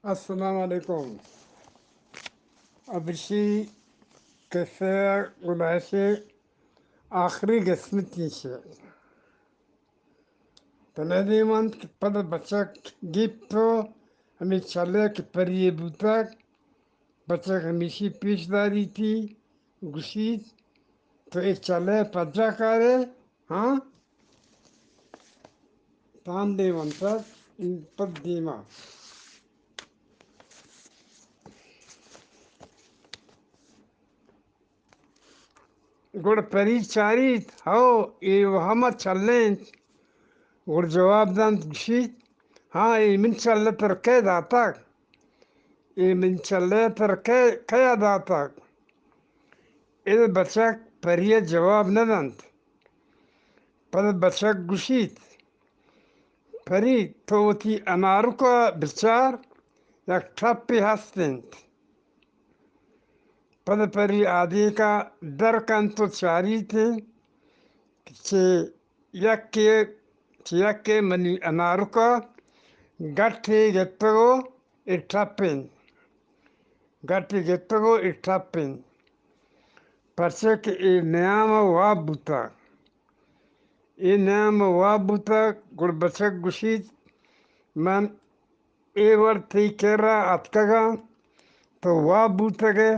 السلام علیکم۔ ابشی کسہ گلائشے آخری قسمتی شے۔ تنے دیمانت کہ پد بچک گپت و ہمے چلے کہ پریے بوتگ، بچک ہمیشی پیش داریتی، گوشیت، تو اے چلے پجا کارے؟ ہاں؟ تان دیمانتگ، پد دیما۔ گڑا پری چاریت، ہو، اے و ہما چلے انت۔ گڑا جواب دنت، گوشیت، ہاں، اے من چلے تر کئے داتگ؟ اے من چلے تر کئے، کیا داتگ؟ اے بچک پری ء جواب نہ دنت۔ پد بچک گوشیت، پری، تو وتی انارک ء بچار، یک ٹپے ہست انت۔ پد پری آدینک ء در کنت و چاریت کہ چہ یکے، چہ یکے منی انارک ء گٹے گپتگ و اے ٹپ انت۔ گٹے گپتگ و اے ٹپ انت۔ پرچہ کہ اے نیام ء واب بوتگ۔ اے نیام ء واب بوتگ، گڑا بچک گوشیت، من اے وڑ تئی کرا اتکگاں، تو واب بوتگ ئے،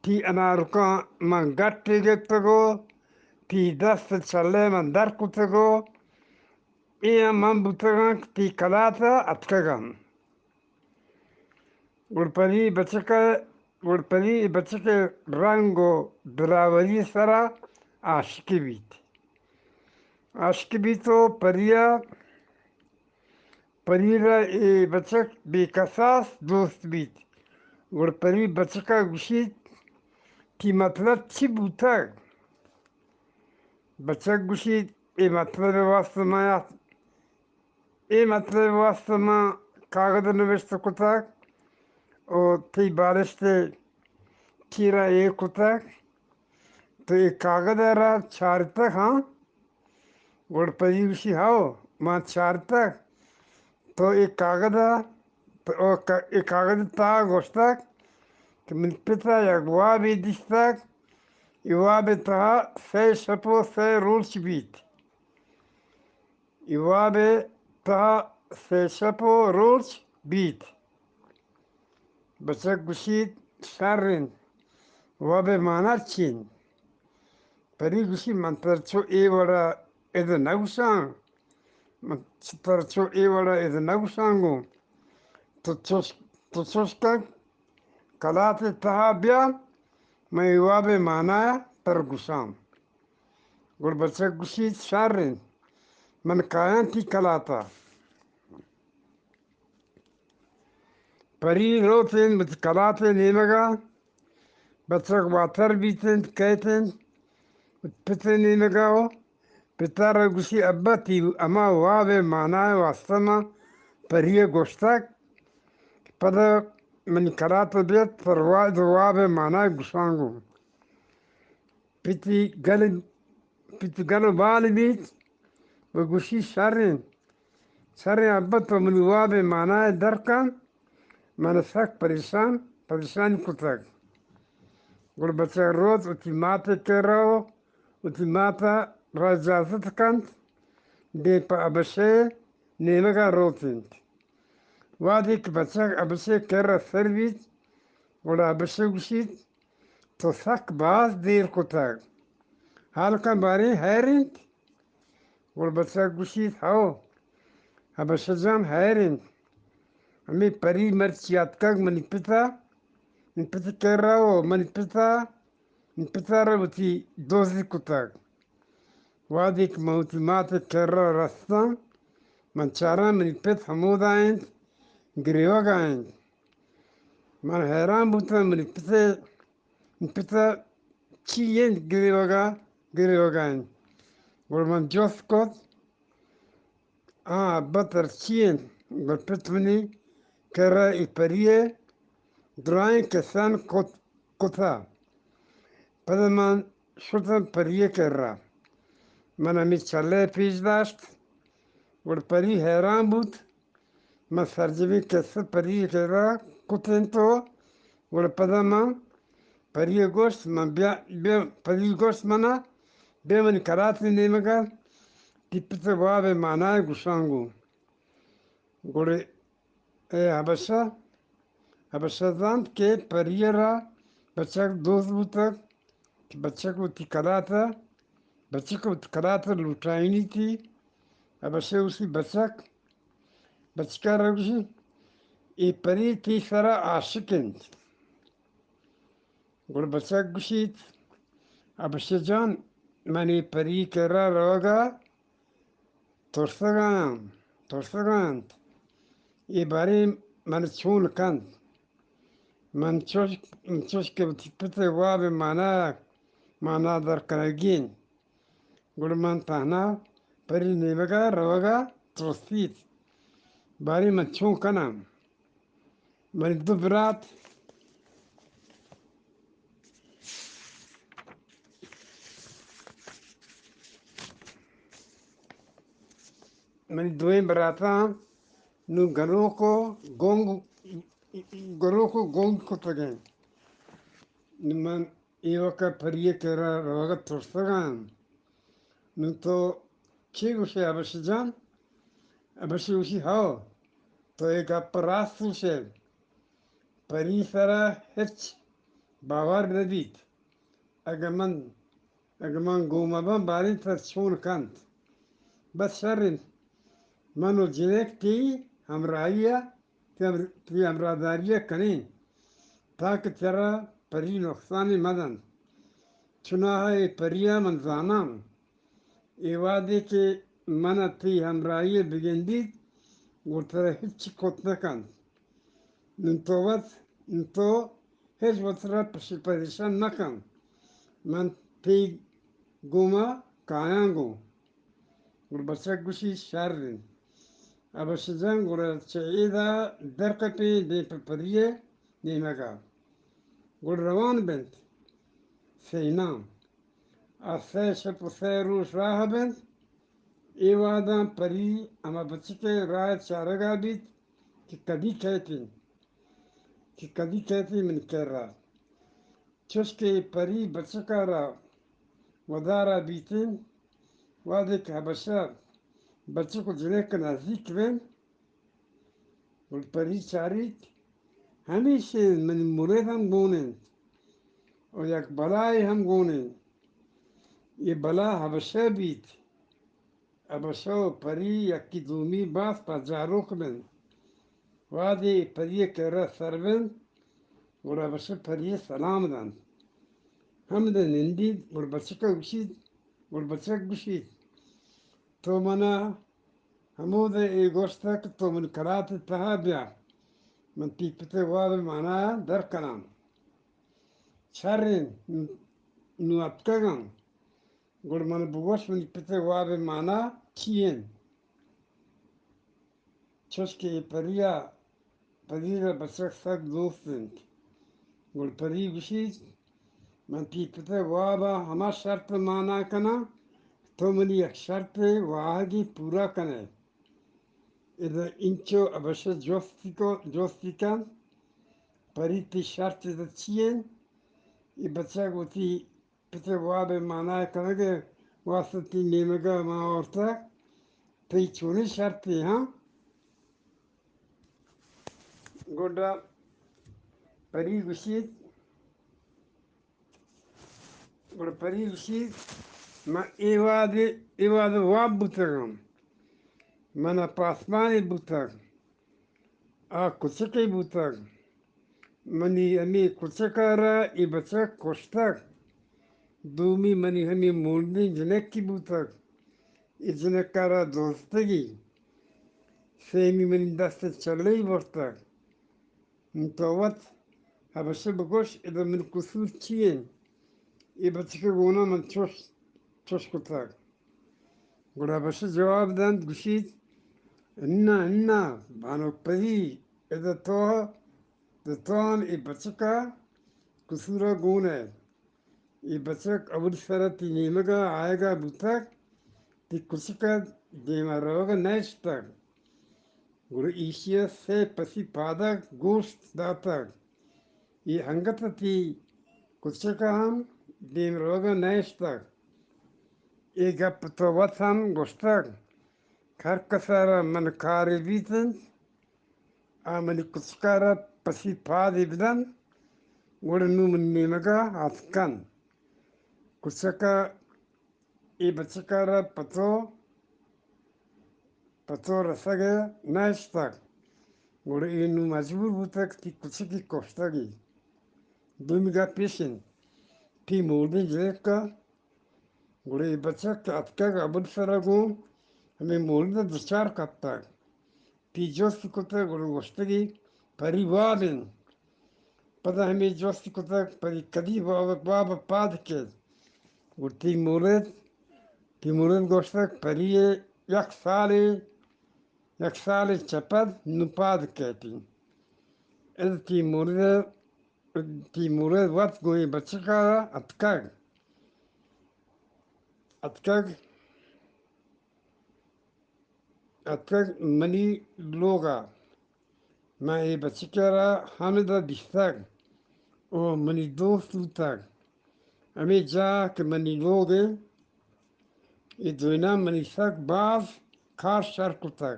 تئی انارکاں من گٹے گپتگ و تئی دست چلے من در کتگ و اے ہم من بوتگاں کہ تئی کلات ء اتکگاں۔ گڑپری بچک ء، گڑپری بچک ء رنگ و دلاوری ء سرا عاشقی بیت۔ عاشقی بیت و پری ء، پری را اے بچک بے کساس دوست بیت۔ گڑپری بچک ء گوشیت، تئی مطلب چی بوتگ؟ بچک گوشیت، اے مطلب ء واسطہ من اے مطلب ء واسطہ من کاگد نوشت کتگ و تئی بالشت ء چیرا ایر کتگ۔ تو اے کاگد ء را چارتگ، ہاں؟ گڑپری گوشی، ہئو، من چارتگ۔ تو اے کاگد ء، تو اے کاگد ء تہا گوشتگ کہ منی پت ء یک وابے دیستگ، اے واب ء تہا سئے شپ و سئے روچ بیت۔ اے واب ء تہا سئے شپ و روچ بیت۔ بچک گوشیت، شر انت، واب ء مانا چی انت؟ پری گوشی، من ترا چو اے وڑا ادا نگوشاں، من ترا چو اے وڑا ادا نگوشاں گوں۔ تو چوش، تو چوش کن، کلات ء تہا بیا، من اے واب ء مانا ء ترا گوشاں۔ گڑا بچک گوشیت، شر انت، من کایاں تئی کلات ء۔ پری روت انت وتی کلات ء نیمگ ء، بچک واتر بیت انت، کئیت انت وتی پت ء نیمگ ء و پت ء را گوشی، ابا، تئی ہما واب ء مانا ء واسطہ من پری ء گوشتگ کہ پدا منی کلات ء بیت، ترا واب ء مانا ء گوشاں گوں۔ پتی گل، پتی گل و بال بیت و گوشی، شر انت، شر انت ابا، تو منی واب ء مانا ء در کن، من سک پریشان، پریشان کتگ۔ گڑا بچک روت وتی مات ء کرا و وتی مات ء را اجازت کنت، دیم پہ ابشے نیمگ ء روت انت۔ وہدے کہ بچک ابشے کرا سر بیت، گڑا ابشے گوشیت، تو سک باز دیر کتگ۔ ہال کن باریں ہئیر انت؟ گڑا بچک گوشیت، ہئو، ہبشہ جان، ہئیر انت۔ ہمے پری مرچی اتکگ منی پت ء، منی پت ء کرا و منی پت ء، منی پت ء را وتی دزی کتگ۔ وہدے کہ من وتی مات ء کرا رستاں، من چاراں منی پت ہمودا انت، گریوگا انت۔ من ہئیران بوتاں، منی پت ء، پت ء چی انت گریوگا، گریوگا انت۔ گڑا من جست کت، آ ابا ترا چی انت؟ گڑا پت منی کرا اے پری ء درائیں کسان کت، کتا۔ پدا من شتاں پری ء کرا۔ من ہمے چلہ ء پیش داشت۔ گڑا پری ہئیران بوت۔ من سرجمیں قصہ پری ءِ کرا کت انت و گڑا پدا من پری ءَ گوشت، من بیا، بیا، پری گوشت منا، بیا منی کلات ءِ نیمگ ءَ تئی پت ءِ واب ءِ مانا ءَ گوشاں گوں۔ گڑا اے حبشہ، حبشہ زانت کہ پری ءَ را بچک دوست بوتگ، کہ بچک وتی کلات ءَ، بچک وتی کلات ءَ لوٹائینیتی۔ حبشہ گوشی، بچک، بچک ءَ را گوشی، اے پری تئی سرا عاشق انت۔ گڑا بچک گوشیت، حبشہ جان، من اے پری ءِ کرا روگ ءَ ترسگ ءَ آں، ترسگ ءَ انت۔ اے باریں من چون کنت؟ من چوش، چوش کہ وتی پت ءِ واب ءِ مانا، مانا در کنگی انت۔ گڑا من تہنا پری ءِ نیمگ ءَ روگ ءَ ترسیت۔ باریں من چون کناں؟ منی دو برات، منی دوئیں براتاں نوں گنوک و گنگ، گنوک و گنگ کتگ انت۔ نوں من ایوک ءَ پری ءِ کرا روگ ءَ ترسگ ءَ آں۔ نوں تو چے گوش ئے حبشہ جان؟ حبشہ گوشی، ہو، تو اے گپ ءَ راست گوش ئے۔ پری ءِ سرا ہچ باور نہ بیت۔ اگہ من، اگہ من گون مہ باں، باریں ترا چون کنت۔ بس شر انت، من و جنک تئی ہمراہی ءَ تئی ہم-، تئی ہمراہداری ءَ کنیں، تانکہ ترا پری نقصانے مہ دنت۔ چوناہا اے پری ءَ من زاناں، اے وہدے کہ من ءَ تئی ہمراہی ءَ بگندیت، گڑا ترا ہچ کت نہ کنت۔ نوں تو وت، نوں تو ہچ وت را پش-، پریشان مہ کن۔ من تئی گوما کایاں گوں۔ گڑا بچک گوشی، شر انت۔ حبشہ جان گڑا چہ ادا در کپیں دیم پہ پری ءِ نیمگ ءَ۔ گڑا روان بنت سینا۔ آ سئے شپ و سئے روچ راہ بنت۔ اے وہداں پری ہما بچک ءِ راہ ءِ چارگ ءَ بیت کہ کدی کئیت انت، کہ کدی کئیت انت منی کرا۔ چوش کہ اے پری بچک ءَ را ودار ءَ بیت انت، وہدے کہ حبشہ بچک و جنک ءَ نزیک بنت، گڑا پری چاریت، ہمیش انت، منی مرید ہم گون انت و یک بلائے ہم گون انت۔ اے بلا حبشہ بیت۔ حبشہ و پری یکے دومی باز پجاروک بنت۔ وہدے پری ءِ کرا سر بنت، گڑا حبشہ پری ءَ سلام دنت۔ ہمدا نندیت، گڑا بچک ءَ گوشیت، گڑا بچک گوشیت، تو منا ہمودا اے گوشتگ کہ تو منی کلات ءِ تہا بیا، من تئی پت ءِ واب ءِ مانا ءَ در کناں۔ شر انت، نوں اتکگ آں۔ گڑا من بگوش، منی پت ءِ واب ءِ مانا چی انت؟ چوش کہ اے پری ءَ، پری ءَ را بچک سک دوست انت۔ گڑا پری گوشیت، من تئی پت ءِ واب ءَ ہما شرط ءَ مانا کناں، تو منی یک شرطے واہگے پورا کن ئے۔ ادا انچو حبشہ جستی کو، جستی کنت، پری تئی شرط ادا چی انت؟ اے بچک وتی پت ءِ واب ءِ مانا ءَ کنگ ءِ واستہ تئی نیمگ ءَ من آورتگ، تئی چونیں شرطے؟ ہاں؟ گڈا پری گوشیت، گڑا پری گوشیت، من اے وہد، اے وہد واب بوتگاں، من ءَ پاسپانے بوتگ۔ آ کچکے بوتگ۔ منی ہمے کچک ءَ را اے بچک کشتگ۔ دومی منی ہمے مولدیں جنکے بوتگ۔ اے جنک ءَ را دزتگی۔ سیمی منی دست ءِ چلئی برتگ۔ نوں تو وت حبشہ بگوش، ادا منی قصور چی انت؟ اے بچک ءِ گونا من چش، چش کتگ۔ گڑا حبشہ جواب دنت، گوشیت، انا، انا، بانک پری، ادا تو، ادا تو ہم اے بچک ءِ قصور ءَ گون ئے۔ اے بچک اولی سر ءَ تئی نیمگ ءَ آیگ ءَ بوتگ، تئی کچک ءِ دیم ءَ روگ ءَ نہ اشتگ۔ گڑا ایشی ءَ سے پسی پادگ گوشت داتگ، اے انگت ءَ تئی کچک ءَ ہم دیم روگ ءَ نہ اشتگ۔ اے گپ تو وت ہم گوشتگ کہ ہر کس ءَ را من کارے بیت انت، آ منی کچک ءَ را پسی پادے بدنت، گڑا نوں منی نیمگ ءَ اتک انت۔ کچک ءَ اے بچک ءَ را پہ تو، پہ تو رسگ ءَ نہ اشتگ، گڑا اے نوں مجبور بوتگ تئی کچک ءَ کشتگ ئے۔ دومی گپ ایش انت، تئی مولدیں جنک ءَ، گڑا اے بچک اتکگ ابل سر ءَ گوں ہمے مولد ءَ دچار کپتگ۔ تئی جست کتگ، گڑا گوشتگی پری واب انت۔ پدا ہمے جست کتگ، پری کدی واب، واب پاد کیت؟ گڑا تئی مولد، تئی مولد گوشتگ، پری یک سالے، یک سالے چہ پد نوں پاد کیت۔ ادا تئی مولد، تئی مولد وت گوں اے بچک ءَ اتکگ، اتکگ۔ اتکگ منی لوگ ءَ، من اے بچک ءَ را ہمدا دیستگ ءُ منی دوست بوتگ۔ ہمے جاہ کہ منی لوگ انت، اے دوئیناں منی سک باز کار شر کتگ۔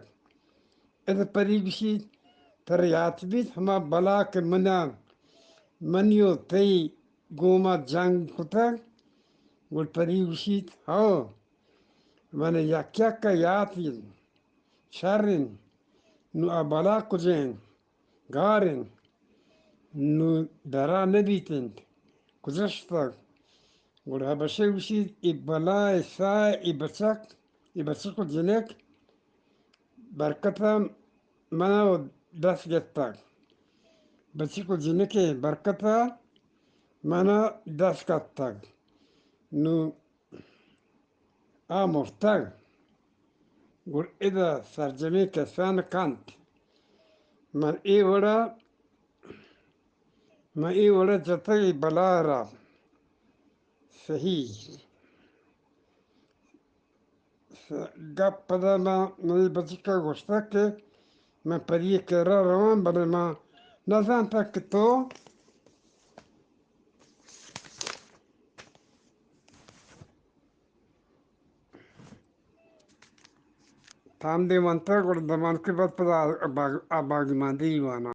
ادا پری گوشیت، ترا یات بیت ہما بلا کہ من ءَ، منی ءُ تئی گوما جنگ کتگ؟ گڑا پری گوشیت، ہو، من یک یک ءَ یات انت، شر انت، نوں آ بلا کجا انت؟ گار انت، نوں درا نہ بیت انت، کجا شتگ؟ گڑا ہبشہ گوشیت، اے بلا ءِ ساہ ءَ اے بچک، اے بچک ءُ جنک برکت ءَ من ءَ دست گپتگ۔ بچک ءُ جنک ءِ برکت ءَ من ءَ دست کپتگ۔ نوں آ مرتگ۔ گڑا ادا سرجمیں کسان کنت۔ من اے وڑا، من اے وڑا جتگ اے بلا ءَ را۔ صحیح۔ گپ پدا من، منی بچک ءَ گوشتگ کہ من پری ءِ کرا رواں، بلے من نہ زانتگ کہ تو تام دیم انت، گڑا دمانکے بعد پدا آ باگ، آ باگی ماندی واناں۔